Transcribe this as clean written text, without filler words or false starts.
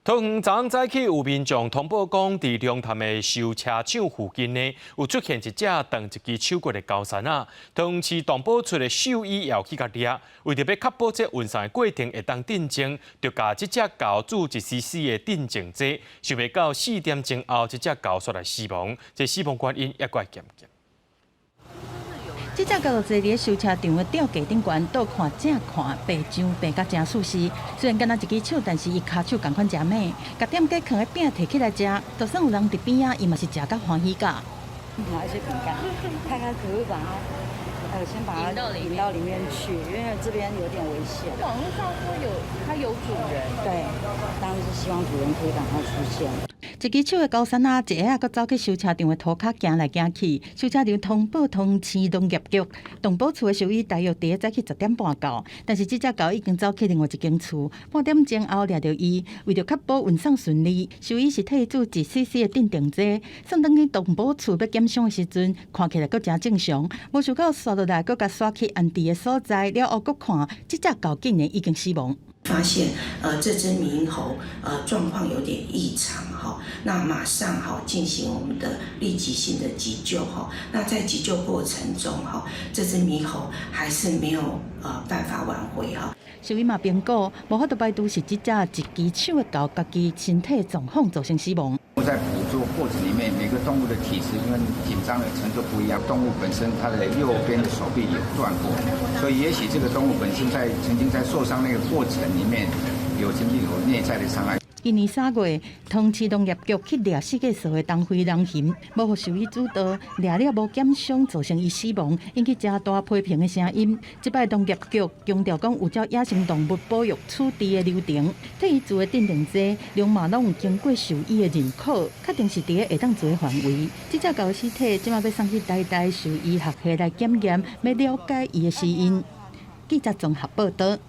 桃園昨昏早起有民眾通報講，佇龍潭的修車廠附近呢，有出現一隻斷一支手骨的猴桟仔。桃園市動保處的獸醫也有去共掠，為著欲確保這運送的過程會當鎮靜，就共這隻猴注1 cc 的鎮靜劑。想袂到4點鐘後，這隻猴煞來死亡，這死亡原因猶閣會鑑定。這隻猴坐佇修車廠的吊架頂懸，倒看正看，白相白甲誠舒適。雖然干焦一支手，但是伊跤手仝款誠猛，共店家囥的餅提起來食，就算有人佇邊仔，伊嘛是食甲歡喜甲。拿一些餅乾，看看可不可以把它，先把它引到裡面去，因為這邊有點危險。網路上說有，它有主人。對，當然是希望主人可以趕快出現。一支手的猴桟仔，一下仔閣走去修車廠的塗跤行來行去。修車廠通報桃園市農業局，動保處的獸醫大約佇早起10點半到，但是這隻猴已經走去另外一間厝。半點鐘後掠著伊，為著確保運送順利，獸醫是替伊注1 cc 的鎮定劑。送轉去動保處欲檢傷的時陣，看起來閣誠正常，無想到紲落來閣共徙去安置的所在了後，閣看這隻猴竟然已經死亡。發現，這隻獼猴，狀況有點異常，哈，那馬上哈進行我們的立即性的急救，哈，那在急救過程中，哈，這隻獼猴還是沒有辦法挽回，哈。獸醫嘛評估，無法度排除是這隻一支手的猴家己身體狀況造成死亡。在捕捉過程裡面，每個動物的體質跟緊張的程度不一樣。動物本身它的右邊的手臂有斷過，所以也許這個動物本身在曾經在受傷那個過程裡面，有曾經有內在的傷害。今年3月，桃園市農業局去掠世界數的東非人熊，無予獸醫主導，掠了無檢傷，造成伊死亡，引起誠大批評的聲音。這擺農業局強調講，有照野生動物保育處置的流程，替伊注的鎮定劑，量嘛攏有經過獸醫的認可，確定是佇咧會當做的範圍。這隻猴屍體這馬欲送去台大獸醫學系來檢驗，欲了解伊的死因。記者綜合報導。